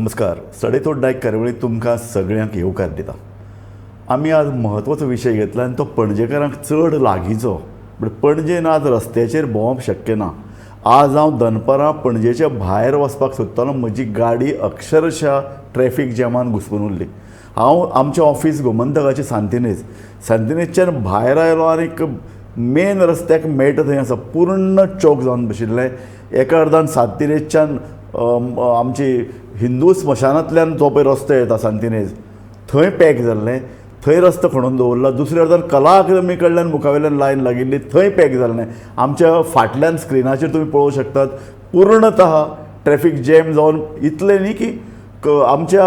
नमस्कार. सडेतोड नायक कार्यावळीत तुमकां सगळ्यांक येवकार दिता. आमी आज म्हत्वाचो विशय घेतला आनी तो पणजेकारांक चड लागींचो. म्हळ्यार पणजेन आज रस्त्याचेर भोंवप शक्य ना. आज हांव दनपारां पणजेच्या भायर वचपाक सोदतालो, म्हजी गाडी अक्षरशा ट्रॅफीक जॅमान घुसपून उरली. हांव आमचें ऑफीस गोमंतकाचें सांतिनेज, सांतिनेजच्यान भायर आयलो आनीक मेन रस्त्याक मेळटा थंय आसा पूर्ण चोक जावन बशिल्लें. एका अर्दान सांतिनेजच्यान आमची हिंदू स्मशानांतल्यान जो पळय रस्तो येता सांतिनेज थंय पॅक जाल्लें, थंय रस्तो खणून दवरला. दुसऱ्या अर्दान कला अकादमी कडल्यान मुखावेल्यान लायन लागिल्ली थंय पॅक जाल्लें. आमच्या फाटल्यान स्क्रिनाचेर तुमी पळोवंक शकतात पूर्णतः ट्रॅफीक जॅम जावन इतलें न्ही की आमच्या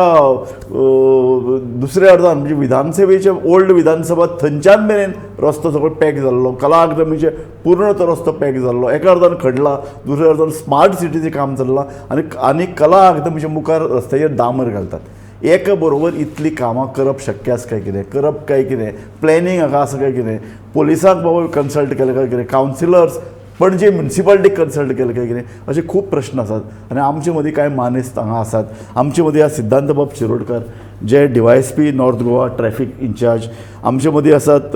दुसऱ्या अर्दान म्हणजे विधानसभेचे ओल्ड विधानसभा थंयच्यान मेरेन रस्तो सगळो पॅक जाल्लो. कला अकादमीचे पूर्ण तो रस्तो पॅक जाल्लो. एका अर्दान खडला, दुसऱ्या अर्दान स्मार्ट सिटीचें काम चल्लां आनी आनी कला अकादमीच्या मुखार रस्त्याचेर डांबर घालतात. एका बरोबर इतली कामां करप शक्य आसा काय कितें, करप काय कितें, प्लॅनिंग हांगा आसा काय कितें, पोलिसांक बाबा कन्सल्ट केलें काय कितें, कावन्सिलर्स पणजे म्युनिसिपालिटीक कन्सल्ट केलें काय कितें, अशे खूब प्रश्न आसात. आनी आमचे मदीं कांय मानेस्त हांगा आसात. आमचे मदीं आसा सिद्धांत बाब शिरोडकर जे DYSP North Goa traffic incharge. आमचे मदीं आसात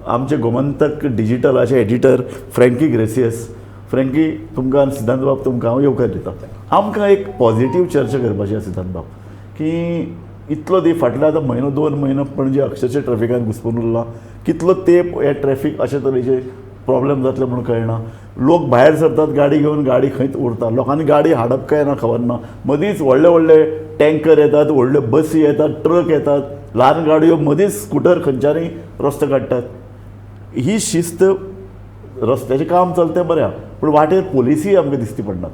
आमचे गोमंतक डिजिटलाचे एडिटर फ्रँकी ग्रेसियस. फ्रँकी, तुमकां आनी सिद्धांत बाब तुमकां हांव येवकार दिता. आमकां एक पॉझिटीव चर्चा करपाची आसा सिद्धांत बाब, की इतलो दी फाटले आतां म्हयनो दोन म्हयनो पणजे अक्षरशा ट्रॅफिकान घुसपून उरला. कितलो तेंप हे ट्रॅफीक अशे तरेचे प्रॉब्लेम जातले म्हणून कळना. लोक भायर सरतात गाडी घेवन, गाडी खंयच उरता. लोकांनी गाडी हाडप काय ना खबर ना. मदींच व्हडले व्हडले टँकर येतात, व्हडल्यो बसी येतात, ट्रक येतात, ल्हान गाडयो, मदींच स्कुटर खंयच्यानूय रस्तो काडटात. ही शिस्त रस्त्याचें काम चलता तें बरें आहा, पूण वाटेर पोलिसूय आमकां दिसती पडनात.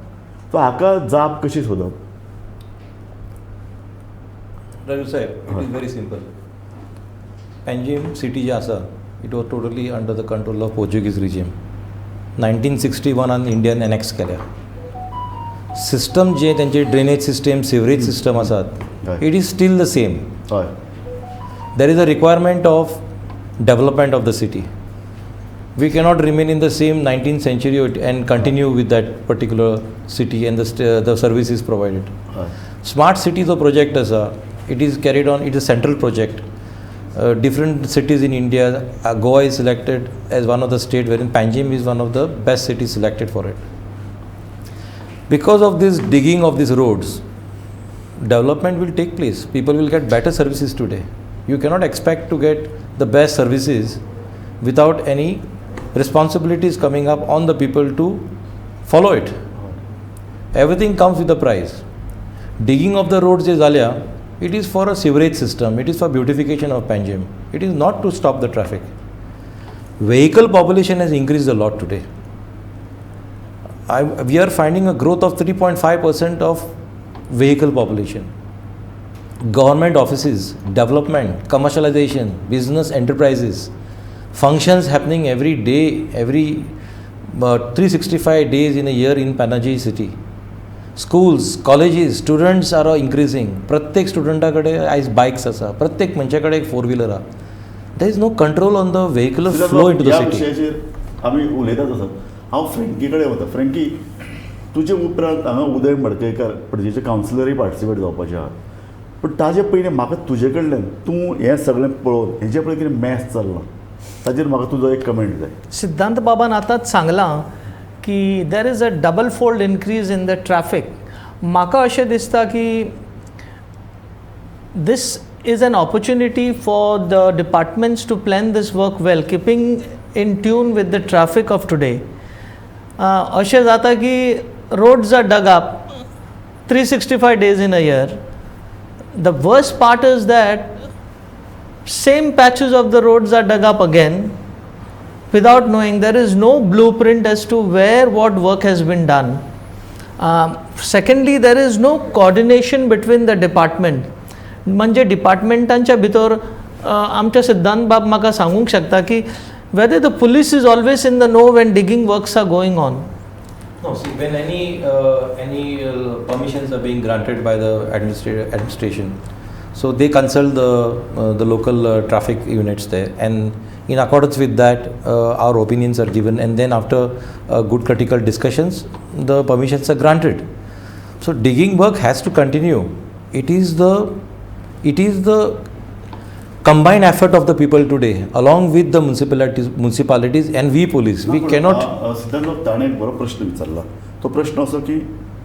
सो हाका जाप कशी सोदप? राजू साहेब, it is very simple. Panjim city जे आसा, it was totally under the control of Portuguese regime. 1961 Indian annex केल्या. सिस्टम जे तेंचे ड्रेनेज सिस्टम, सिवरेज सिस्टम आसात, it is still the same. There is a requirement of development of the city. We cannot remain in the same 19th century and continue with that particular city and the services provided. Smart city जो project आसा, it is carried on, it is a central project. Different cities in India, Goa is selected as one of the state wherein Panjim is one of the best cities selected for it. Because of this digging of these roads, development will take place. People will get better services today. You cannot expect to get the best services without any responsibilities coming up on the people to follow it. Everything comes with a price. Digging of the roads is alia, it is for a sewerage system, it is for beautification of Panjim. It is not to stop the traffic. Vehicle population has increased a lot today. We are finding a growth of 3.5% of vehicle population. Government offices, development, commercialization, business enterprises, functions happening every day, every 365 days in a year in Panaji city. Schools, colleges, students are increasing. प्रत्येक स्टुडंटा कडेन आयज bikes आसा, प्रत्येक मनशा कडेन एक four wheeler आहा. There is no control on the vehicular flow into the ह्या city. विशयाचेर आमी उलयतात आसात. हांव फ्रँकी कडेन वता. फ्रँकी, तुजे उपरांत हांगा उदय मडकयकार पणजेचे कावन्सिलरूय पार्टिसिपेट जावपाचे आहात, पूण ताजे पयलीं म्हाका तुजे कडल्यान, तूं हें सगळें पळोवन हेजे पळय कितें मॅस चल्लां ताजेर म्हाका तुजो एक कमेंट जाय. सिद्धांत बाबान आतांच सांगलां की there is a double fold increase in the traffic. म्हाका अशें दिसता की this is an opportunity for the departments to plan this work well, keeping in tune with the traffic of today. अशें जाता की roads are dug up 365 days in a year. The worst part is that same patches of the roads are dug up again without knowing. There is no blueprint as to where what work has been done. Secondly, there is no coordination between the department. म्हणजे डिपार्टमेंटांच्या भितर आमच्या सिद्धांत बाब म्हाका सांगूंक शकता की whether the police is always in the know when digging works are going on. No, see, when any permissions are being granted by the administration, so they consult the local traffic units there, and in accordance with that, our opinions are given, and then after good critical discussions, the permissions are granted. So digging work has to continue. It is the combined effort of the people today along with the municipalities and we police. We cannot. सिद्धांत, ताणें एक बरो प्रश्न विचारला. तो प्रश्न असो की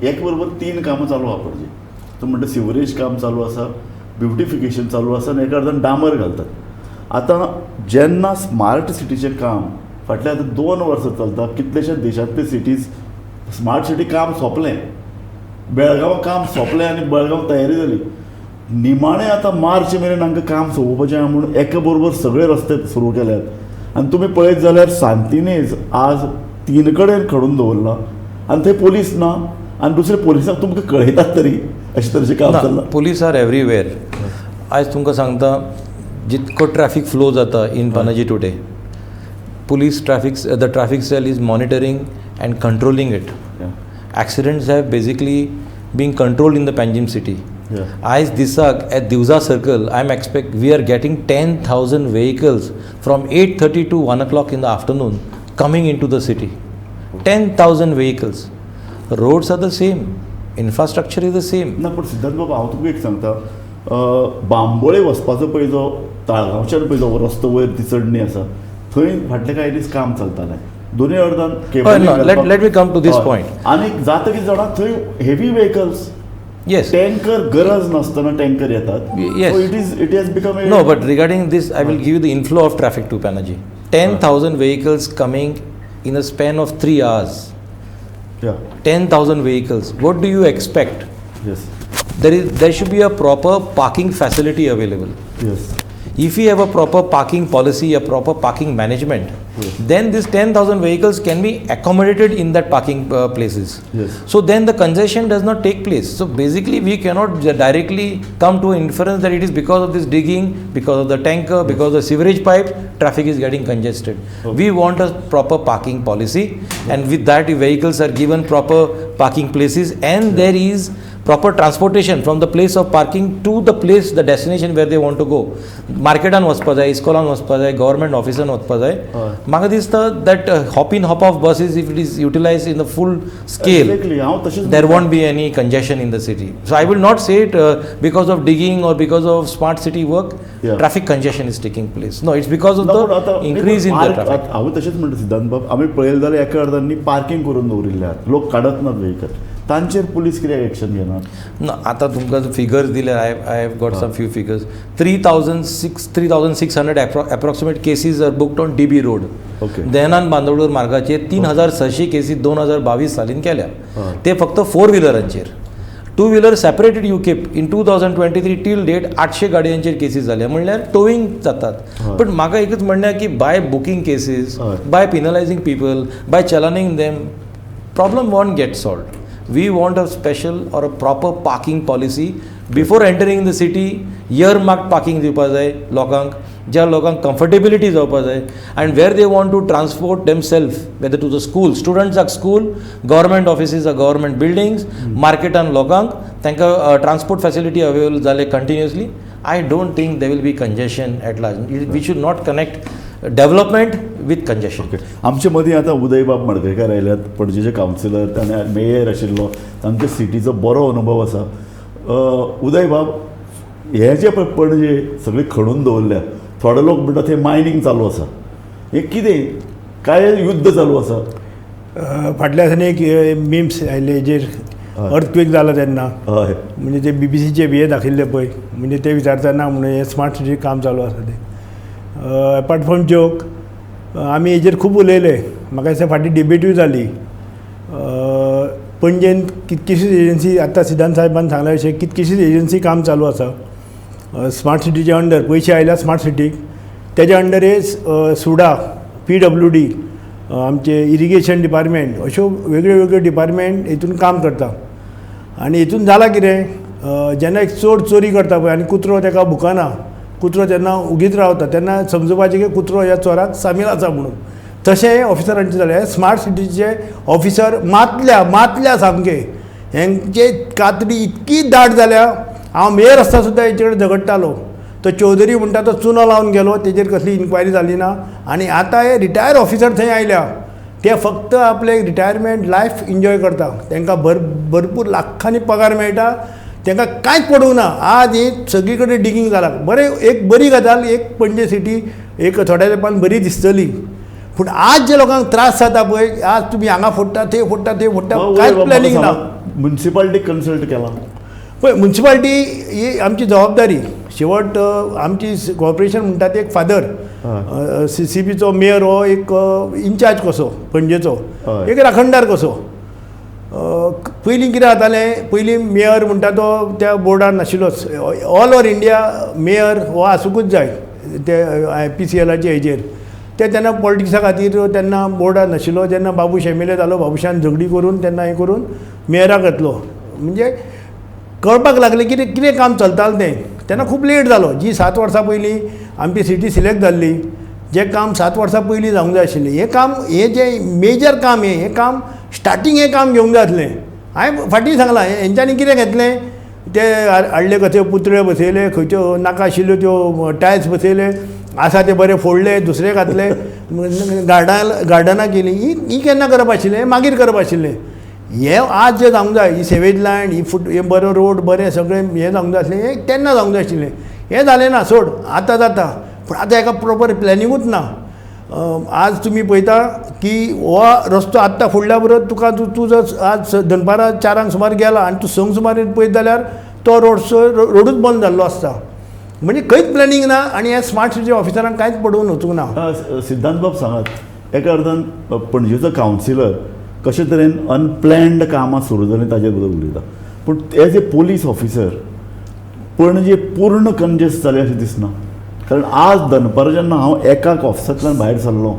एक बरोबर तीन कामां चालू आहा पणजे. तूं म्हणटा सिवरेज काम चालू आसा, ब्युटिफिकेशन चालू आसा आनी एका अर्दान डांबर घालतात. आतां जेन्ना स्मार्ट सिटीचें काम फाटल्या आतां 2 वर्सां चलता, कितलेशे देशांतले सिटीज स्मार्ट सिटी काम सोंपलें, बेळगांवां काम सोंपलें आनी बेळगांव तयारी जाली. निमाणें आतां मार्च मेरेन हांकां काम सोंपोवपाचें आहा म्हूण एका बरोबर सगळे रस्ते सुरू केल्यात. आनी तुमी पळयत जाल्यार सांतिनेज आज तीन कडेन खडून दवरला आनी थंय पोलीस ना आनी दुसरे पोलिसांक तुमकां कळयतात तरी अशें तरेचें काम चल्लां. Police are everywhere. आयज तुमकां सांगता, जितको ट्रॅफिक फ्लो जाता in Panaji today, police traffic, the traffic cell is monitoring and controlling it. Accidents have basically been controlled in the Panjim city. आयज दिसाक at Divja Circle, I am expect we are getting 10,000 vehicles from 8:30 to 1 o'clock in the afternoon coming into the city. 10,000 vehicles. Roads are the same, infrastructure is the same. ना, पण सिद्धांत बाबा, हांव तुमकां एक सांगता, बांबोळे वचपाचो पळय जो ताळगांवच्यान पळय जो रस्तो वयर ती चडणी आसा, थंय फाटले कांय दीस काम चलतालें दोनूय अर्दान. हय, no, let me come to this point. आनी जाता कितें जाणा, थंय हेवी व्हेकल्स, टँकर, गरज नासतना टँकर येतात. It has become No, but regarding this, I will give you the inflow of traffic to Panaji. 10,000 vehicles coming in a span of 3 hours. 10,000 vehicles. What do you expect? Yes. There should be a proper parking facility available. If we have a proper parking policy, a proper parking management, then these 10,000 vehicles can be accommodated in that parking places. So then the congestion does not take place. So basically, we cannot directly come to an inference that it is because of this digging, because of the tanker, because of the sewerage pipe, traffic is getting congested. We want a proper parking policy, and with that, if vehicles are given proper parking places and there is proper transportation from the place of parking to the place, the destination where they want to go. मार्केटान वचपा जाय, इस्कॉलान वचपा जाय, government ऑफिसान वचपा जाय, म्हाका दिसता that hop in, hop off buses, if it is utilized in the full scale, Exactly. हांव तशेंच there won't be any congestion in the city. So I will not say it because of digging or because of smart city work, traffic congestion is taking place. No, it's because of ना, पूण the आतां increase in the traffic. हांव तशेंच म्हणटा सिद्धांत बाब, आमी पळयलें जाल्यार एका अर्दांनी पार्कींग करून दवरिल्ले आहात, लोक काडत नात व्हेकल, तांचेर पुलीस कित्याक एक्शन घेनात? ना, आतां तुमकां फिगर्स दिले, I have got some few figures. 3,600 approximate cases are booked on DB Road. Dayanand Bandodkar मार्गाचेर 3600 केसी 2022 सालीन केल्या. ते फक्त four व्हिलरांचेर. Two wheeler separated you keep. In 2023 till date 800 गाडयांचेर केसी जाल्या, म्हणल्यार टोईंग जातात. पण म्हाका एकच म्हणणें की by booking cases, by penalizing people, by chalaning them, problem won't get solved. We want a special or a proper parking policy before entering the city. Earmarked parking दिवपा जाय लोकांक, ज्या लोकांक कम्फर्टेबिलिटी जावपा जाय and where they want to transport themself, whether to the school, स्टुडंट्साक school, government offices, government buildings, मार्केटान लोकांक तांकां ट्रान्सपोर्ट फॅसिलिटी अवेलेबल जाले continuously, I don't think there will be congestion at large. We should not connect development with congestion. Okay, आमचे मदीं आतां उदयबाब मडकयकार आयल्यात, पणजेचे councillor, ताणें mayor आशिल्लो, तांच्या सिटीचो बरो अनुभव आसा. उदयबाब, हे जे पळय पणजे सगळी खणून दवरल्या, थोडे लोक म्हणटात थंय मायनींग चालू आसा, हें कितें काय युद्ध चालू आसा? फाटल्या दिसांनी एक मिम्स आयले हेजेर, अर्थक्वेक जाला तेन्ना, म्हणजे ते बीबीसीचे बी हे दाखयल्ले पळय, म्हणजे ते विचारता ना म्हणून हे स्मार्ट सिटी काम चालू आसा तें. एपार्ट फ्रॉम जोक, आमी हेजेर खूब उलयले. म्हाका दिसता फाटीं डिबेटूय जाली. पणजेन कितकीशीच एजन्सी, आतां सिद्धांत साहेबान सांगल्या अशें, कितकीशीच एजन्सी काम चालू आसा. स्मार्ट सिटीच्या अंडर पयशे आयल्या स्मार्ट सिटीक, तेज्या अंडर हे सुडा, पीडब्ल्यूडी, आमचे इरिगेशन डिपार्टमेंट, अश्यो वेगळ्यो वेगळ्यो डिपार्टमेंट हितून काम करता. आनी हितून जालां कितें, जेन्ना एक चोर चोरी करता पळय आनी कुत्रो ताका भुकना, कुत्रो तेन्ना उगीच रावता, तेन्ना समजुपाचें की कुत्रो ह्या चोराक सामील आसा म्हणून. तशें ऑफिसरांचें जालें. स्मार्ट सिटीचे ऑफिसर मातल्या मातल्या सामके. हेंचे कातडी इतकी दाट जाल्या, हांव मेयर आसतना सुद्दां हेंचे कडेन झगडटालो. तो चौधरी म्हणटा तो चुनो लावन गेलो, तेजेर कसली इन्क्वायरी जाली ना. आनी आतां हे रिटायर्ड ऑफिसर थंय आयल्या, ते फक्त आपले रिटायरमेंट लायफ इन्जॉय करता. तांकां भरपूर लाखांनी पगार मेळटा. तांकां कांयच पडूंक ना. आज ही सगळी कडेन डिगींग जालां. बरें, एक बरी गजाल, एक पणजे सिटी एक थोड्या तेंपान बरी दिसतली, पूण आज जे लोकांक त्रास जाता पळय, आज तुमी हांगा फोडटा, थंय फोडटा, थंय फोडटा, कांयच प्लॅनिंग ना. म्युन्सिपाल्टी कन्सल्ट केला? पळय, म्युन्सिपाल्टी ही आमची जबाबदारी. शेवट आमची कॉर्पोरेशन म्हणटा ते एक फादर, सीसीपीचो मेयर हो एक इन्चार्ज कसो, पणजेचो एक राखणदार कसो. पयलीं कितें जातालें, पयलीं मेयर म्हणटा तो त्या बोर्डार नाशिल्लोच. ऑल ओवर इंडिया मेयर हो आसुंकूच जाय ते आयपीसीएलाचे हेजेर. ते तेन्ना पॉलिटिक्सा खातीर तेन्ना बोर्डार नाशिल्लो. जेन्ना बाबूश एमएलए जालो, बाबूशान झगडी करून तेन्ना हें करून मेयराक घातलो. म्हणजे कळपाक लागलें कितें कितें काम चलतालें तें. तेन्ना खूब लेट जालो. जी 7 वर्सां पयलीं आमची सिटी सिलेक्ट जाल्ली, जें काम 7 वर्सां पयलीं जावंक जाय आशिल्लें, हें काम, हें जें मेजर काम, हें काम स्टार्टींग हें काम घेवंक जाय आसलें. हांवें फाटीं सांगलां, हेंच्यांनी कितें घेतलें, ते हाडले कथे पुतळे बसयले, खंयच्यो नाका आशिल्ल्यो त्यो टायल्स बसयले, आसा ते बरे फोडले, दुसरे घातले, गार्डनां केलीं. ही ही केन्ना करप आशिल्लें, मागीर करप आशिल्लें. हें आज जें जावंक जाय, ही सेवेज लायन, ही फुट, हे बरो रोड, बरें सगळें हें जावंक जाय आसलें, हें तेन्ना जावंक जाय आशिल्लें. हें जालें ना, सोड, आतां जाता, पूण आतां हेका प्रोपर प्लॅनिंगूच ना. आज तुमी पळयता की हो रस्तो आत्तां फुडल्या बरोबर तुका तूं जर आज दनपारां 4 सुमार गेला आनी तूं 6 सुमार पळयत जाल्यार तो रोडूच बंद जाल्लो आसता. म्हणजे खंयच प्लॅनिंग ना आनी ह्या स्मार्ट सिटी ऑफिसरांक कांयच पडून वचूंक ना. सिद्धांत बाब सांगात, एका अर्थान पणजेचो कावन्सिलर कशे तरेन अनप्लॅन्ड कामां सुरू जालीं ताजे बद्दल उलयता, पूण as a police officer Panaji पूर्ण कंजेस्ट जालें अशें दिसना. कारण आज दनपारां जेन्ना हांव एकाक ऑफिसांतल्यान भायर सरलो,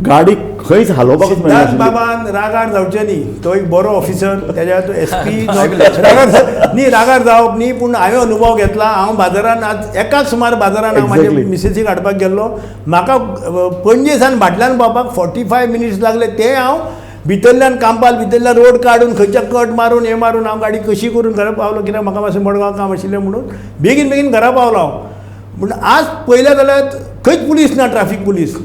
गाडी खंयच हालोवपाकूच सिद्धांत बाबान रागार जावचें न्ही, तो एक बरो ऑफिसर, तेज्या तो एसपी रागार न्ही, रागार जावप न्ही, पूण हांवें अनुभव घेतला. हांव बाजारान आज एकाच सुमार बाजारान हांव म्हाजे मिसेसीक हाडपाक गेल्लो, म्हाका पणजे सावन भाटल्यान पावपाक 45 मिनिट्स लागले. ते हांव भितरल्यान कांपाल भितरल्यान रोड काडून खंयच्या कट मारून हें मारून हांव गाडी कशी करून घरा पावलो, कित्याक म्हाका मातशें मडगांव काम आशिल्लें म्हणून बेगीन बेगीन घरा पावलो हांव. पूण आज पळयलें जाल्यार खंयच पुलीस ना, ट्राफीक पुलीस.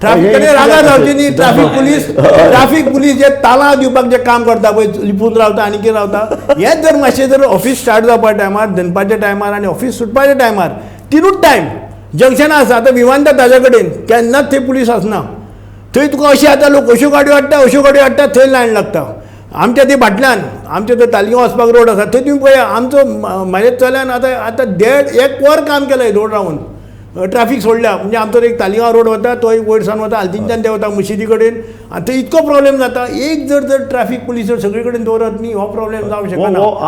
ट्राफीक कडेन रागार जावचे न्ही, ट्राफीक पुलीस जे तालां दिवपाक जे काम करता पळय, लिपून रावता आनी कितें रावता, हेच जर मातशें जर ऑफीस स्टार्ट जावपा टायमार, दनपारच्या टायमार आनी ऑफीस सुटपाच्या टायमार, तिनूच टायम जंक्शनां आसा. आतां विमानतळ ताज्या कडेन केन्नाच थंय पुलीस आसना, थंय तुका अशें आतां लोक अश्यो गाडयो हाडटा, अश्यो गाडयो हाडटा, थंय लायन लागता. आमच्या ते भाटल्यान, आमच्या थंय तालिगांव वचपाक रोड आसा, थंय तुमी पळया, आमचो म्हाज्या चल्यान आतां आतां 1.5 वर काम केलें रोड रावन, ट्राफीक सोडल्या. म्हणजे आमचो एक तालिगांव रोड वता, तो एक वयर सावन वता, आल्तिनच्यान देंवता मशिदी कडेन, आनी थंय इतको प्रॉब्लेम जाता. एक जर जर ट्राफीक पुलीस जर सगळे कडेन दवरत न्ही, हो प्रॉब्लेम जावंक शकना.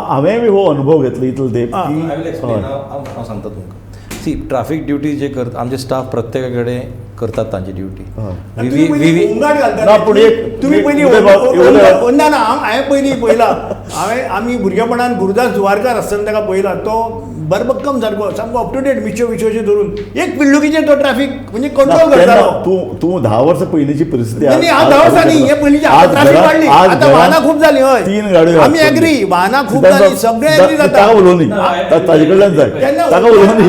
हांवें बी हो अनुभव घेतलो इतलो तेंप. हांव सांगता तुमकां, सी, ट्राफीक ड्युटी जे करता आमचे स्टाफ प्रत्येका कडेन करतात तांची ड्युटी. तुमी पयलीं ना ना, हांवें पयलीं पळयला, हांवें आमी भुरगेपणान गुरुदास जुवारकार आसतना ताका पळयला, तो बरबक्कम सारको सामको अप टू डेट, मिश्यो विश्योचे धरून एक पिल्लुकीचेर तो ट्राफीक म्हणजे कंट्रोल करतालो. तूं तूं 10 वर्सां पयलींची परिस्थिती. हांव 10 वर्सां न्ही, हे पयलींची. ट्राफीक वाडली, आतां वाहनां खूब जालीं. हय, 3 गाडयो, आमी एग्री, वाहनां खूब जालीं, सगळे एग्री जाता. ताका उलोवनी, ताजे कडल्यान जाय, ताका उलोवनी.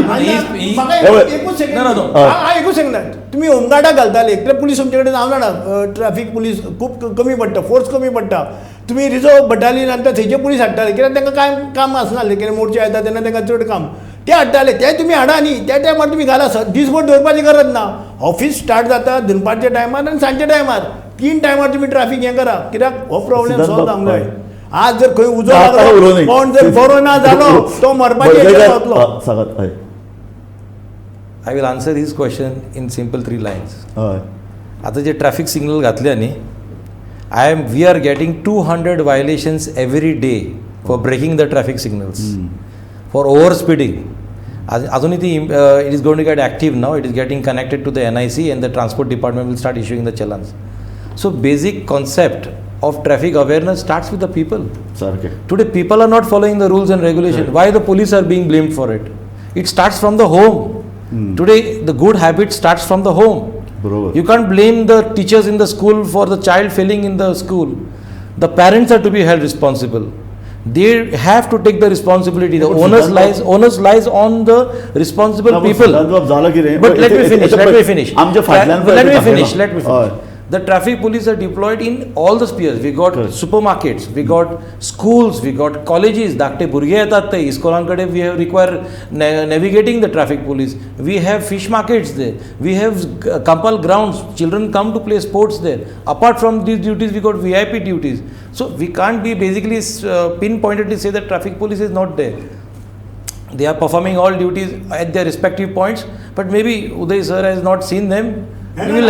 म्हाका एकूच सेकंड, हांव एकूच सेकंड, तुमी होमगार्डाक घालताले, एकले पुलीस तुमचे कडेन, हांव जाणा ट्राफीक पुलीस खूब कमी पडटा, फोर्स कमी पडटा. तुमी रिजर्व बटालियन आनी थंयचे पुलीस हाडटाले, कित्याक तांकां कांय काम आसनासलें, कित्याक मोर्चे येता तेन्ना तांकां चड काम, ते हाडटाले. ते तुमी हाडा न्ही, त्या टायमार तुमी घाला, दीसभर दवरपाची गरज ना. ऑफीस स्टार्ट जाता दनपारच्या टायमार आनी सांजच्या टायमार, 3 टायमार तुमी ट्राफीक हें करा, कित्याक हो प्रॉब्लेम सॉल्व जावंक जाय. आज जर खंय उजो लागलो, कोण जर बरो ना जालो तो मरपाचेर पावतलो. I will answer his question in simple 3 lines. आतां जे ट्रॅफिक सिग्नल घातले न्ही, we are getting 200 violations every day for breaking the traffic signals, for over speeding. अजूनही ती it is going to get active now, it is getting connected to the NIC and the transport department will start issuing the challans. So basic concept of traffic awareness starts with the people. सारकें. Today people are not following the rules and regulation. Why the police are being blamed for it? It starts from the home. Today the good habit starts from the home. Bro. You can't blame the teachers in the school for the child failing in the school. The parents are to be held responsible. They have to take the responsibility. The onus lies on the responsible people. But let me finish. Let me finish. The traffic police are deployed in all the spheres. We got supermarkets, we got schools, we got colleges. धाकटे भुरगे येतात ते इस्कॉलां कडेन we have require navigating the traffic police. We have fish markets there, we have Campal grounds, children come to play sports there. Apart from these duties, we got VIP duties. So we can't be basically pinpointedly say that traffic police is not there. They are performing all duties at their respective points, but maybe Uday sir has not seen them. We will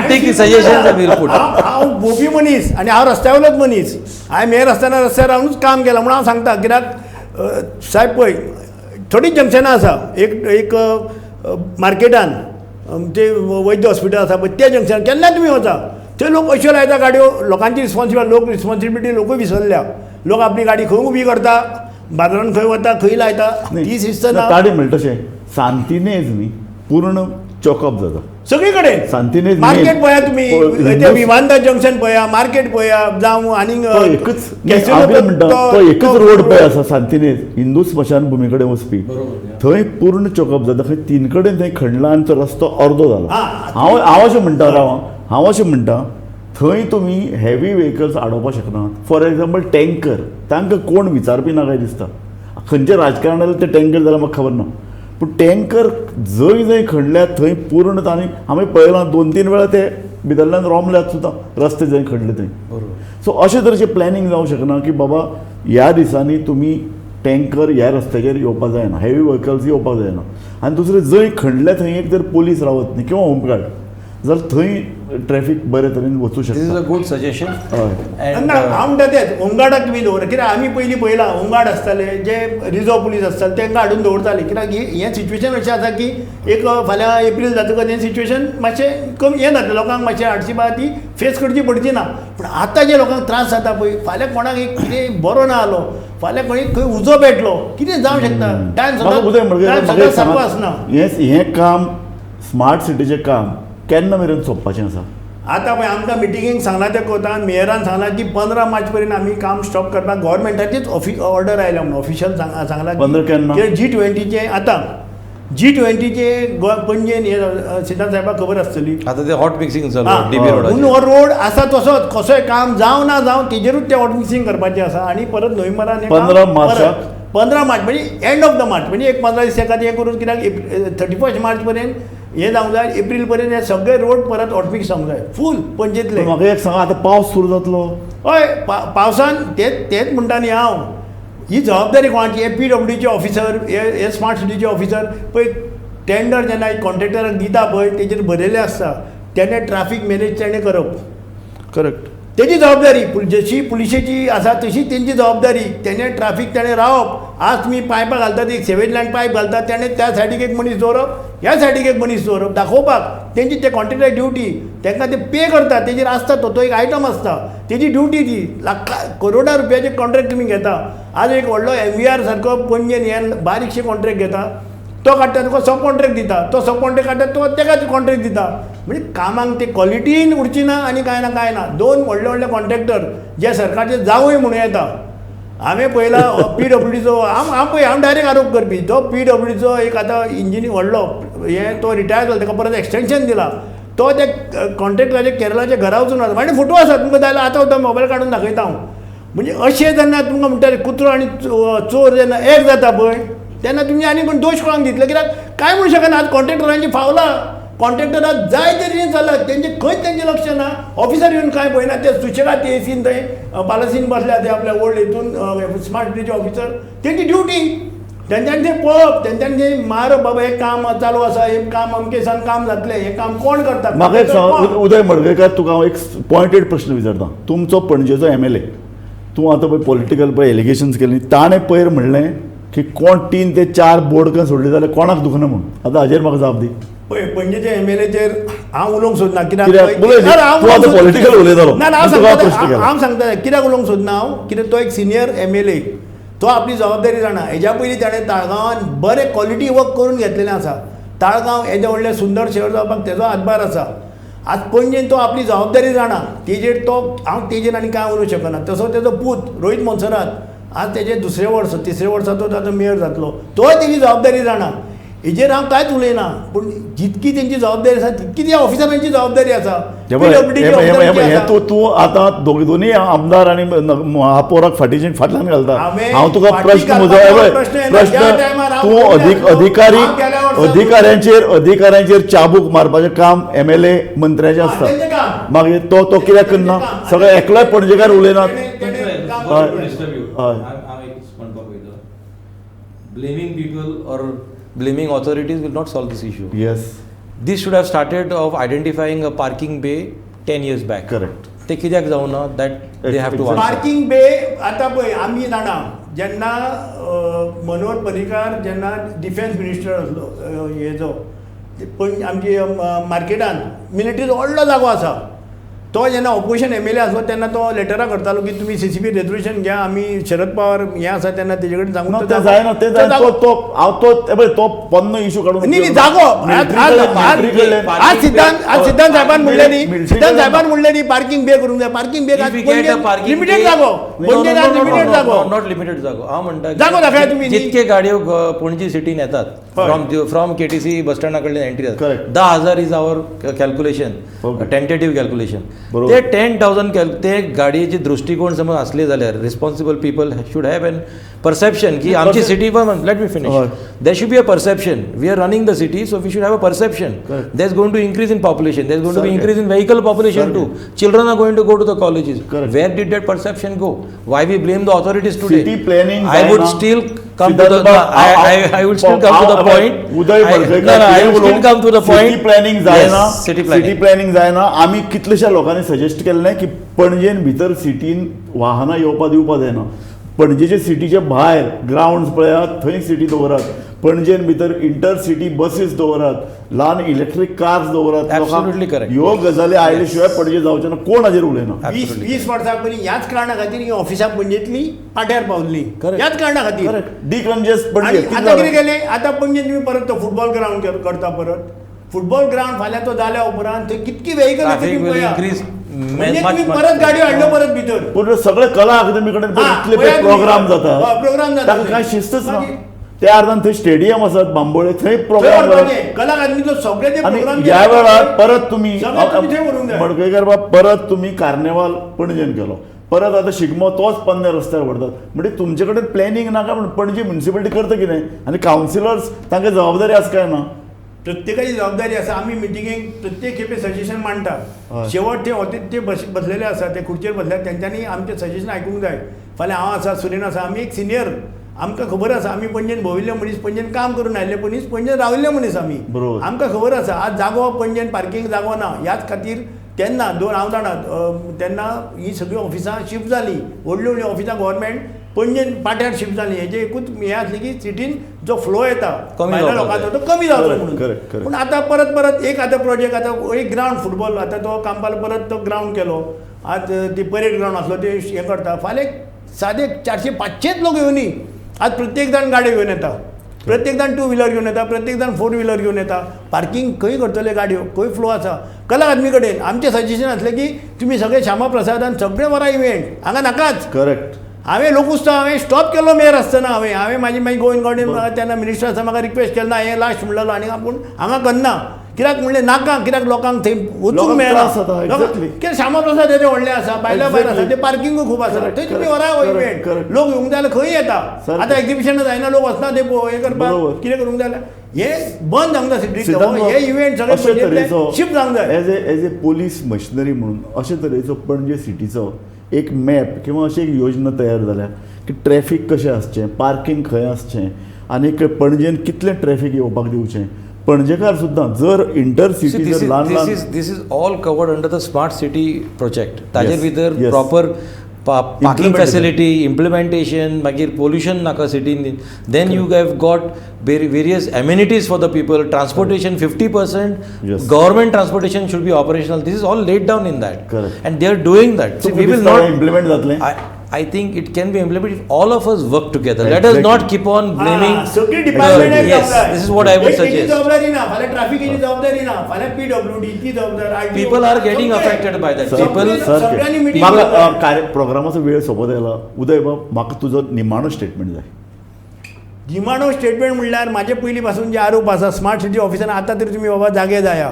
take his suggestions and we will put. हांव हांव भोंवपी मनीस आनी हांव रस्त्या वयलोच मनीस. हांवें हे रस्त्यान रस्त्यार रावनूच काम केलां म्हणून हांव सांगता. कित्याक सायब पळय, थोडीं जंक्शनां आसा, एक एक मार्केटान ते वैद्य हॉस्पिटल आसा पळय, त्या जंक्शनार केन्ना तुमी वचा, थंय लोक अश्यो लायता गाडयो. लोकांची रिस्पॉन्सिबिलिटी, लोक रिस्पॉन्सिबिलिटी लोकूय विसरल्या. लोक आपली गाडी खंय उबी करता, बाजारान खंय वता, खंय लायता, ती शिस्त ना. ताडी म्हणटा तशें सांतिनेज न्ही पूर्ण चॉकअप जाता. सगळी कडेन. सांतिनेज मार्केट पळया तुमी, ते विमानतळ जंक्शन पळया, मार्केट पळया, जावं आनीक तो एकच म्हणटा, तो एकच रोड पळय आसा सांतिनेज हिंदू स्मशान भुमी कडेन वचपी, थंय पूर्ण चॉकअप जाता. खंय तीन कडेन थंय खणला आनी तो रस्तो अर्दो जाला. हांव हांव अशें म्हणटा, राव, हांव अशें म्हणटा, थंय तुमी हेवी व्हेकल्स आडोवपाक शकनात. फॉर एग्जाम्पल टँकर, तांकां कोण विचारपी ना काय दिसता. खंयच्या राजकारणान ते टँकर जाल्यार म्हाका खबर ना, पूण टँकर जंय जंय खणल्यात थंय पूर्ण तांणी आमी पळयलां 2-3 वेळा ते भितरल्यान रोमल्यात सुद्दां रस्ते जंय खणले थंय. सो अशें तरेचें प्लॅनिंग जावंक शकना की बाबा ह्या दिसांनी तुमी टँकर ह्या रस्त्याचेर येवपाक जायना, हेवी व्हेकल्स येवपाक जायना. आनी दुसरें जंय खणल्या थंय एक तर पोलीस रावत न्ही किंवा होमगार्ड, जाल्यार थंय ट्रॅफिक बरे तरेन वचूं This is शकता. a good suggestion. हय. And ना, हांव म्हणटा तेंच, होमगार्डाक तुमी दवर. कित्याक आमी पयलीं पळयलां, होमगार्ड आसताले, जे रिजर्व पुलीस आसताले तांकां हाडून दवरताले. कित्याक हें सिच्युएशन अशें आसा की एक फाल्यां एप्रील जातकच हें सिच्युएशन मातशें कमी हें जातलें, लोकांक मातशें हार्डशीप आहा ती फेस करची पडची ना. पूण आतां जे लोकांक त्रास जाता पळय, फाल्यां कोणाक एक कितें बरो ना जालो, फाल्यां खंय खंय उजो पेटलो, कितें जावंक शकता. टायम म्हाका सदांच सारको आसना. हें काम स्मार्ट सिटीचें काम केन्ना मेरेन सोंपपाचें आसा? आतां पळय आमकां मिटिंगेक सांगलां त्या कोतान, मेयरान सांगलां की 15 मार्च पर्यंत आमी काम स्टॉप करपाक गव्हर्मेंटाचीच ऑर्डर आयल्या म्हणून ऑफिशियल सांगलां. 15 केन्ना? G20 आतां G20 Goa पणजेन हे सिद्धांत साहेबाक खबर आसतली. आता ते हॉट मिक्सिंग चालू डीबी म्हणून रोडाचेर. हो रोड आसा तसोच, कसोय काम जावं ना जावं तेजेरूच ते हॉट मिक्सिंग करपाचें आसा. आनी परत नोव्हेंबरान 15 मार्चाक? 15 मार्च म्हणजे एंड ऑफ the मार्च, म्हणजे एक 15 दीस एखादें हें करून, कित्याक 31 मार्च पर्यंत हें जावंक जाय, एप्रील पर्यंत हे सगळे रोड परत हॉटमिक्स जावंक जाय फूल पणजेंतले. म्हाका एक सांगा, आतां पावस सुरू जातलो. हय, पावसान तेच म्हणटा न्ही हांव, ही जबाबदारी कोणाची? हे PWDचे ऑफिसर, हे स्मार्ट सिटीचे ऑफिसर पळय, टेंडर जेन्ना कॉन्ट्रॅक्टराक दिता पळय तेजेर बरयलें आसता तेणें ट्राफीक मॅनेज तेणें करप. करेक्ट. तेजी जबाबदारी जशी पुलिशेची आसा तशी तेंची जबाबदारी, तेणें ट्राफीक तेणें रावप. आज तुमी पायपां घालतात, एक सेवेज लायन पायप घालतात, तेणें त्या सायडीक एक मनीस दवरप, ह्या सायडीक एक मनीस दवरप दाखोवपाक. तेंची ते कॉन्ट्रॅक्टर ड्युटी, तांकां ते पे करता, तेजेर आसता तो एक आयटम आसता, तेजी ड्युटी ती. लाखां करोडा रुपयाचे कॉन्ट्रॅक्ट तुमी घेता. आज एक व्हडलो MVR सारको पणजेन हे बारीकशे कॉन्ट्रॅक्ट घेता, तो काडटा तुका सब कॉन्ट्रॅक्ट दिता, तो सब कॉन्ट्रॅक्ट काडटा तो तेका कॉन्ट्रॅक्ट दिता. म्हणजे कामाक ते क्वॉलिटीन उरची ना आनी कांय ना कांय ना. 2 व्हडले व्हडले कॉन्ट्रॅक्टर जे सरकारचे जावूय म्हणूं येता. हांवें पळयला PWDचो, हांव पळय, हांव डायरेक्ट आरोप करपी, तो PWDचो एक आतां इंजिनीर व्हडलो हें, तो रिटायर जालो, ताका परत एक्सटेंशन दिला. तो त्या कॉन्ट्रॅक्टराचे केरळाच्या घरा वचून आसा, म्हाजे फोटो आसा, तुमकां जाय जाल्यार आतां सुद्दां मोबायल काडून दाखयता हांव. म्हणजे अशें जेन्ना तुमकां म्हणटा कुत्रो आनी चोर जेन्ना एक जाता पळय, तेन्ना तुमी आनी कोण दोश कोणाक दितले? कित्याक कांय म्हणू शकना. आज कॉन्ट्रॅक्टरांची फावलां, कॉन्ट्रॅक्टराक जाय ते तरेन चलत, तेंचे खंयच तेंचें लक्ष ना. ऑफिसर येवन कांय पळयना, ते सुशेगाद ते एसीन थंय पालसीन बसल्या ते आपल्या ओल्ड हितून स्मार्ट सिटीचे ऑफिसर, तेंची ड्युटी तेंच्यांनी तें पळोवप, तेंच्यांनी तें मारप, बाबा हें काम चालू आसा, हें काम अमके दिसान काम जातलें, हें काम कोण करता? म्हाका एक सांग उदय मडगांवकार, तुका हांव एक पॉयंटेड प्रश्न विचारता. तुमचो पणजेचो MLA, तूं आतां पळय पॉलिटिकल पळय एलिगेशन्स केली, ताणें पयर म्हणलें की कोण 3 ते 4 बोडकां सोडली जाल्यार कोणाक दुखना म्हूण. आतां हाजेर म्हाका जाप दी. पळय पणजेच्या MLAचेर हांव उलोवंक सोदना, कित्याक पॉलिटिकल उलयतालो. ना, हांव सांगता कित्याक उलोवंक सोदना हांव, कित्याक तो एक सिनियर MLA, तो आपली जबाबदारी जाणा. हेज्या पयलीं ताणें ताळगांवान बरें क्वॉलिटी वर्क करून घेतलेलें आसा. ताळगांव येदें व्हडलें सुंदर शहर जावपाक तेजो हातभार आसा. आज पणजेन तो आपली जबाबदारी जाणा, तेजेर तो हांव तेजेर आनी कांय उलोवंक शकना. तसो तेजो पूत रोहीत मोन्सेरात आज तेजें दुसरें वर्स तिसरें वर्सा तो ताचो मेयर जातलो, तोय तेजी जबाबदारी जाणा. हेजेर हांव कांयच उलयना, पूण जितकी तेंची जबाबदारी आसा तितकी त्या ऑफिसरांची जबाबदारी आसा. हे पळय, PWD हे पळय, हे पळय, ऑफिसरांची हे आसा. तूं तूं आतां दोगी दोनी आमदार आनी महापौराक फाटीचे फाटल्यान घालता. हांवें हांव तुका फाटी प्रश्न म्हजो, घालपाचो हे पळय, प्रश्न येना. प्रश्न ज्या टायमार हांव तूं पयलीं अधिक आसलो, अधिकारी हांव गेल्या वर्सा अधिकाऱ्यांचेर अधिकाऱ्यांचेर चाबूक मारपाचें काम एमएलए मंत्र्याचें आसता. तेंचें काम. मागीर तो तो कित्याक करना? तेंचें काम. सगळें एकलोय पणजेकार उलयनात. तेणें काम हय. करूंक जाय. Disturb you. हय. हांव एक म्हणपाक वयता, blaming people or blaming authorities will not solve this issue. Yes. This should have started of identifying a parking bay 10 years back. Correct. ते कित्याक जावना, that they have to answer. Parking bay आतां पळय आमी जाणा, जेन्ना मनोहर पर्रीकार जेन्ना डिफेन्स मिनिस्टर आसलो, हेजो पण आमची मार्केटान मिलिटरीचो व्हडलो जागो आसा, तो जेन्ना ऑपोजिशन एमएलए आसलो तेन्ना तो लेटरां करतालो की तुमी सीसीपी रेजोल्युशन घ्या, आमी शरद पवार हें आसा तेन्ना तेजे कडेन सांगून ना, तो ते जागो- जायना, ते तो जायना. जागो- तो तो हांव तो ते पळय, तो पोन्नो इशू काडून न्ही न्ही जागो आज आज आज आज सिद्धांत, आज सिद्धांत साहेबान म्हणलें न्ही, मिलिटरी सिद्धांत साहेबान म्हणलें न्ही पार्किंग बे करूंक जाय. पार्किंग बे If we get a parking limited bay- जागो, No, no, पणजेन no, आज no, no, limited no, जागो. no, not limited जागो. हांव म्हणटा जागो दाखया तुमी न्ही. जितके गाडयो पणजी सिटीन येतात हय. फ्रॉम केटीसी बस स्टँडा कडल्यान एंट्री जाता, Correct. 10,000 is our calculation, Okay. Tentative calculation. बरोबर. ते 10,000 ते गाडयेचे दृश्टिकोण समज असले जाल्यार responsible people should have an perception की आमची city, let me finish, हय. There should be a perception we are running the city, so we should have a perception Correct. There is going to increase in population, there is going to be सारकें. Increase in vehicle population too, children are going to go to the colleges. Correct. Where did that perception go? Why we blame the authorities today? City planning I would जायना. still come to the Siddharth no, बाब, I would still come to the point. Uday No, no, I would still come to the point. City planning जायना. Yes, city planning. City planning जायना. आमी कितलेश्या लोकांनी suggest केल्लें की पणजेन भितर सिटीन वाहनां येवपा दिवपा जायना, पणजेचे सिटीचे भायर ग्रावंड पळयात थंय सिटी दवरात, पणजेन भितर इंटर सिटी बसीस दवरात, ल्हान इलेक्ट्रीक कार्स दवरात. Absolutely correct. ह्यो गजाली आयले शिवाय पणजे जावचें ना, कोण हाजेर उलयना. वीस Absolutely. 20 वर्सां पयलीं ह्याच कारणा खातीर ही ऑफिसां पणजेंतली पाट्यार पावल्ली, Correct. ह्याच कारणा खातीर. करेक्ट, डिकंजेस्ट आनी पणजे कितें आतां कितें जालें? केलें, आतां पणजे तुमी परत तो फुटबॉल ग्रावंड करता, परत फुटबॉल ग्रावंड फाल्यां तो जाल्या उपरांत थंय कितकी वेहिकल Traffic will increase म्हणजे much, तुमी much. परत गाडयो हाडल्यो परत भितर. पूण सगळे कला अकादमी कडेन पळय हा, इतले पळयात तुमी. प्रोग्राम जाता, हय, program जाता ताका थंय. कांय शिस्तच ना. मागीर- त्या अर्दान थंय स्टेडियम आसात बांबोळे, थंय थंय प्रोग्राम व्हरपाचें. कला अकादमीचो सगळे ते आनी प्रोग्राम ह्या वेळार परत तुमी सगळे तुमी थंय व्हरूंक जाय. मडकयकार बाब, परत तुमी कार्नेवाल पणजेन केलो, परत आतां शिगमो तोच पन्ने रस्त्यार व्हरतात, म्हणजे तुमचे कडेन प्लॅनिंग नाका म्हण पणजी म्युनिसिपालिटी करता कितें? आनी कावन्सिलर्स तांकां जबाबदारी आसा काय ना? प्रत्येकाची जबाबदारी आसा. आमी मिटिंगेक प्रत्येक खेपे सजेशन मांडटा. हय. शेवट ते होते ते बसलेले आसा, ते खुर्चेर बसले, तेंच्यांनी आमचें सजेशन आयकूंक जाय. फाल्यां हांव आसा, सुरेन आसा, आमी एक सिनियर, आमकां खबर आसा, आमी पणजेन भोंविल्ले मनीस, पणजेन काम करून आयिल्ले मनीस, पणजेन राविल्ले मनीस आमी. बरोबर. आमकां खबर आसा आज जागो पणजेन पार्किंग जागो ना. ह्याच खातीर तेन्ना दोन हांव जाणा, तेन्ना ही सगळीं ऑफिसां शिफ्ट जालीं, व्हडलीं व्हडलीं ऑफिसां गव्हर्मेंट पणजेन पाट्यार शिफ्ट जालीं. हेजें एकूच हें आसलें की सिटीन जो फ्लो येता कमी भायल्या जावपाक लोकांचो तो कमी जावचो Correct, म्हणून. correct, correct. पूण आतां परत परत एक आतां प्रोजेक्ट, आतां एक ग्रावंड फुटबॉल, आतां तो कांपाल परत तो ग्रावंड केलो, आज ती परेड ग्रावंड आसलो ते हें करता. फाल्यां सादे 400-500 लोक येवनी, आज प्रत्येक जाण गाडयो घेवन येता, प्रत्येक जाण टू व्हिलर घेवन येता, प्रत्येक जाण फोर व्हिलर घेवन येता. पार्किंग खंय करतले गाडयो, खंय फ्लो आसा? कला अकादमी कडेन आमचें सजेशन आसलें की तुमी सगळे श्यामा प्रसादान सगळे वरा इव्हेंट हांगा नाकाच. करेक्ट. हांवें लोकउत्सव हांवें स्टॉप केलो मेयर आसतना. हांवें हांवें म्हाजी मागीर गोवन गॉर्डन तेन्ना मिनिस्टर आसतना म्हाका रिक्वेस्ट केलो ना, हें लास्ट म्हणलेलो आनी आपूण हांगा करना कित्याक म्हणलें नाका, कित्याक लोकांक थंय वचूंक लोकांक मेळना. त्रास जाता, exactly. कित्याक श्यामा प्रसाद येदें व्हडलें आसा, भायल्या भायर आसा, Exactly. ते पार्किंगूय खूब आसा, Correct, थंय तुमी correct, व्हरा हो correct, event. correct. लोक येवंक जाय जाल्यार खंय येता. सारकें. आतां एग्जिबिशनां जायना, लोक वचना ते हें करपाक, बरोबर. कितें करूंक जाय जाल्यार हें बंद जावंक जाय सिटीक, सिद्धांत हे इव्हेंट सगळे अशे तरेचो शिफ्ट जावंक जाय. As a police machinery म्हणून अशे तरेचो पणजे सिटीचो एक मॅप किंवा अशी एक योजना तयार जाल्या की ट्रॅफीक कशें आसचें, पार्किंग खंय आसचें आनी पणजेन कितलें ट्रॅफीक येवपाक दिवचें, पणजेकार सुद्दां जर इंटर See, city this जर is, ल्हान this ल्हान is this is all covered under the smart city project. ताजे Yes, भितर yes. Proper parking Implementation. Facility, implementation, मागीर पोल्युशन नाका सिटीन, then you have got various amenities for the people, transportation 50% Yes. Government transportation should be operational. This is all laid down in that. Correct. And they are doing that. So we will not implement जातलें? I think it can be implemented if all of us work together. Let us Exactly. not keep on blaming. सगळी department Yes, this is what I would suggest. जबाबदारी ना, फाल्यां ट्राफिकेची जबाबदारी ना, फाल्यां PWD ची जबाबदारी, RTO. People are getting सगळे. affected by that. सगळे- People- सगळ्यांनी meeting म्हाका करपाक जाय. कार्य प्रोग्रामाचो वेळ सोंपत आयला. उदय बाब, म्हाका तुजो निमाणो स्टेटमेंट जाय. निमाणो स्टेटमेंट म्हणल्यार म्हाजे पयलीं पासून जे आरोप आसा स्मार्ट सिटी ऑफिसान, आतां तरी तुमी बाबा जागे जाया,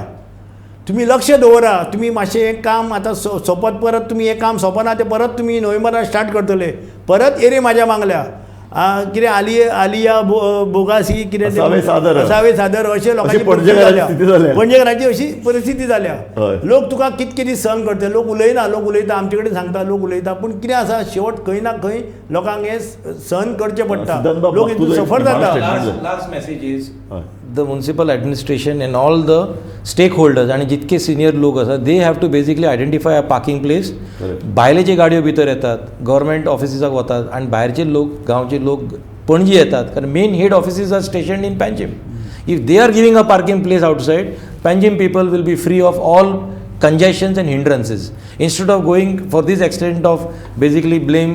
तुमी लक्ष दवरा, तुमी मातशें हें काम आतां सोंपत, परत तुमी हें काम सोंपना तें परत तुमी नोव्हेंबरान स्टार्ट करतले. परत एरे म्हाज्या मागल्या कितें आलिया आलिया बोगासी कितें तें, असावे सादर. असावे सादर अशें लोकांची पणजेकाराची स्थिती जाल्या. पणजेकाराची अशी परिस्थिती जाल्या. हय. लोक तुका कितके दीस सहन करतले? लोक उलयना, लोक उलयता, आमचे कडेन सांगता, लोक उलयता, पूण कितें आसा, शेवट खंय ना खंय लोकांक हें सहन करचें पडटा. सिद्धांत बाब, लोक तुजो हितून एक सफर निमाणो जाता. statement जाय. लास्ट मॅसेज is हय. The municipal administration and all the stakeholders आनी जितके सिनियर लोक आसा, they have to basically identify a parking place. Correct. भायले जे गाडयो भितर येतात, गव्हर्मेंट ऑफिसीसाक वतात आनी भायरचे लोक, गांवचे लोक पणजी येतात, कारण main head offices are station in Panjim. If they are giving a parking place outside, Panjim people will be free of all congestions and hindrances. Instead of going for this extent of basically blame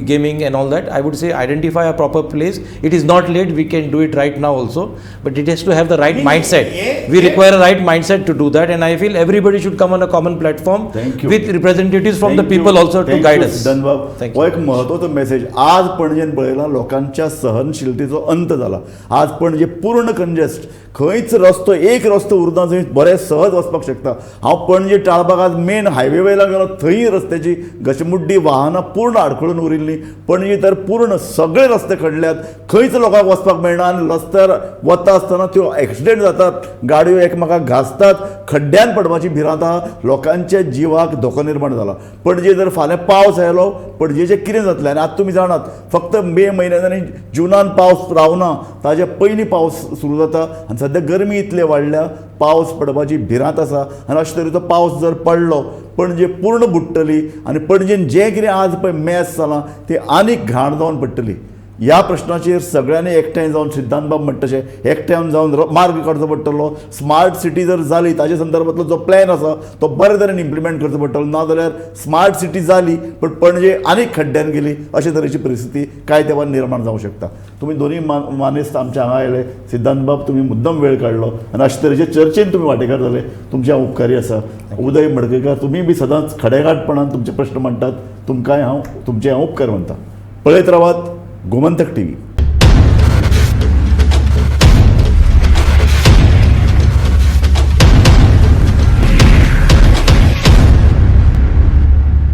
gaming and all that, I would say identify a proper place. It is not late, we can do it right now also, but it has to have the right mindset. We require a right mindset to do that, and I feel everybody should come on a common platform Thank you. with representatives from the Thank you. people also to Thank guide you, us. सिद्धांत बाब. Thank हो you. एक म्हत्वाचो message. आज पणजेन पळयला, लोकांच्या सहनशीलतेचो अंत जाला. आज पणजे पूर्ण कंजेस्ट, खंयच रस्तो, एक रस्तो उरना जंय बरे सहज वचपाक शकता. हांव पणजे टाळबाग आज मेन हायवे वयल्यान गेलो, थंय रस्त्याची गचमुड्डी, वाहनां पूर्ण आडखळून उरिल्लीं. पणजे तर पूर्ण सगळे रस्ते खणल्यात, खंयच लोकांक वचपाक मेळना आनी रस्त्यार वता आसतना त्यो एक्सिडेंट जातात, गाडयो एकमेकाक घासतात, खड्ड्यान पडपाची भिरांत आहा, लोकांच्या जिवाक धोको निर्माण जाला. पणजे जर फाल्यां पावस आयलो, पणजेचें कितें जातलें? आनी आतां तुमी जाणात, फक्त मे म्हयन्यान आनी जुनान पावस रावना, ताजे पयलीं पावस सुरू जाता आनी सद्या गरमी इतली वाडल्या, पावस पडपाची भिरांत आसा. आनी अशे तरेचो पावस जर पडलो, पणजे पूर्ण बुडटली आनी पणजेन जें कितें आज पळय मॅस जालां तें आनीक घाण जावन पडटली. ह्या प्रश्नाचेर सगळ्यांनी एकठांय जावन, सिद्धांत बाब म्हणटा तशें, एकठांय जावन मार्ग काडचो पडटलो. स्मार्ट सिटी जर जाली, ताजे संदर्भांतलो जो प्लॅन आसा तो बरे तरेन इम्प्लिमेंट करचो पडटलो, ना जाल्यार स्मार्ट सिटी जाली पण पणजे आनीक खड्ड्यान गेली अशे तरेची परिस्थिती कांय तेंपान निर्माण जावंक शकता. तुमी दोनूय मानेस्त आमच्या हांगा आयले. सिद्धांत बाब, तुमी मुद्दम वेळ काडलो आनी अशे तरेचे चर्चेन तुमी वांटेकार जाले, तुमचे हांव उपकारी आसा. उदय मडकयकार, तुमी बी सदांच खडेगांठपणान तुमचे प्रश्न मांडटात, तुमकांय हांव तुमचे हांव उपकार मानता. पळयत रावात गोमंतक टीव्ही.